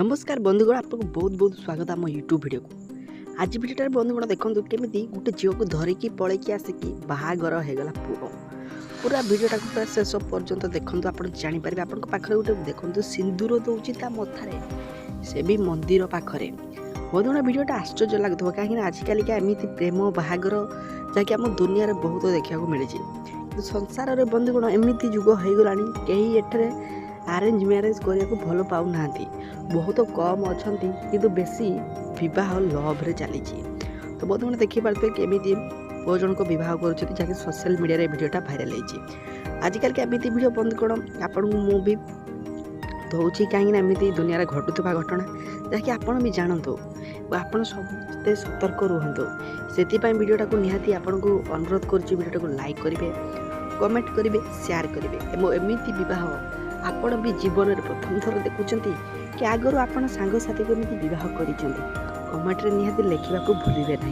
ନମସ୍କାର ବନ୍ଧୁଗଣ, ଆପଣଙ୍କୁ ବହୁତ ବହୁତ ସ୍ୱାଗତ ଆମ ୟୁଟ୍ୟୁବ୍ ଭିଡ଼ିଓକୁ। ଆଜି ଭିଡ଼ିଓଟାରେ ବନ୍ଧୁଗଣ ଦେଖନ୍ତୁ, କେମିତି ଗୋଟେ ଝିଅକୁ ଧରିକି ପଳେଇକି ଆସିକି ବାହାଘର ହେଇଗଲା ପୁଅ। ପୁରା ଭିଡ଼ିଓଟାକୁ ପୁରା ଶେଷ ପର୍ଯ୍ୟନ୍ତ ଦେଖନ୍ତୁ, ଆପଣ ଜାଣିପାରିବେ। ଆପଣଙ୍କ ପାଖରେ ଗୋଟେ ଦେଖନ୍ତୁ, ସିନ୍ଦୁର ଦେଉଛି ତା ମଥାରେ, ସେ ବି ମନ୍ଦିର ପାଖରେ। ବନ୍ଧୁଗଣ, ଭିଡ଼ିଓଟା ଆଶ୍ଚର୍ଯ୍ୟ ଲାଗୁଥିବ, କାହିଁକିନା ଆଜିକାଲିକା ଏମିତି ପ୍ରେମ ବାହାଘର ଯାହାକି ଆମ ଦୁନିଆରେ ବହୁତ ଦେଖିବାକୁ ମିଳିଛି। କିନ୍ତୁ ସଂସାରରେ ବନ୍ଧୁଗଣ ଏମିତି ଯୁଗ ହେଇଗଲାଣି, କେହି ଏଠାରେ ଆରେଞ୍ଜ ମ୍ୟାରେଜ୍ କରିବାକୁ ଭଲ ପାଉନାହାନ୍ତି। ବହୁତ କମ୍ ଅଛନ୍ତି, କିନ୍ତୁ ବେଶୀ ବିବାହ ଲଭ୍ରେ ଚାଲିଛି। ତ ବନ୍ଧୁଗଣ, ଦେଖିପାରୁଥିବେ କେମିତି ପୁଅ ଜଣକ ବିବାହ କରୁଛନ୍ତି, ଯାହାକି ସୋସିଆଲ ମିଡ଼ିଆରେ ଏ ଭିଡ଼ିଓଟା ଭାଇରାଲ୍ ହେଇଛି। ଆଜିକାଲିକା ଏମିତି ଭିଡ଼ିଓ ବନ୍ଧୁଗଣ ଆପଣଙ୍କୁ ମୁଁ ବି ଦେଉଛି, କାହିଁକିନା ଏମିତି ଦୁନିଆରେ ଘଟୁଥିବା ଘଟଣା ଯାହାକି ଆପଣ ବି ଜାଣନ୍ତୁ ଓ ଆପଣ ସମସ୍ତେ ସତର୍କ ରୁହନ୍ତୁ। ସେଥିପାଇଁ ଭିଡ଼ିଓଟାକୁ ନିହାତି ଆପଣଙ୍କୁ ଅନୁରୋଧ କରୁଛି, ଭିଡ଼ିଓଟାକୁ ଲାଇକ୍ କରିବେ, କମେଣ୍ଟ କରିବେ, ସେୟାର କରିବେ। ଏବଂ ଏମିତି ବିବାହ ଆପଣ ବି ଜୀବନରେ ପ୍ରଥମ ଥର ଦେଖୁଛନ୍ତି କି ଆଗରୁ ଆପଣ ସାଙ୍ଗସାଥିକୁ ଏମିତି ବିବାହ କରିଛନ୍ତି, କମେଣ୍ଟରେ ନିହାତି ଲେଖିବାକୁ ଭୁଲିବେ ନାହିଁ।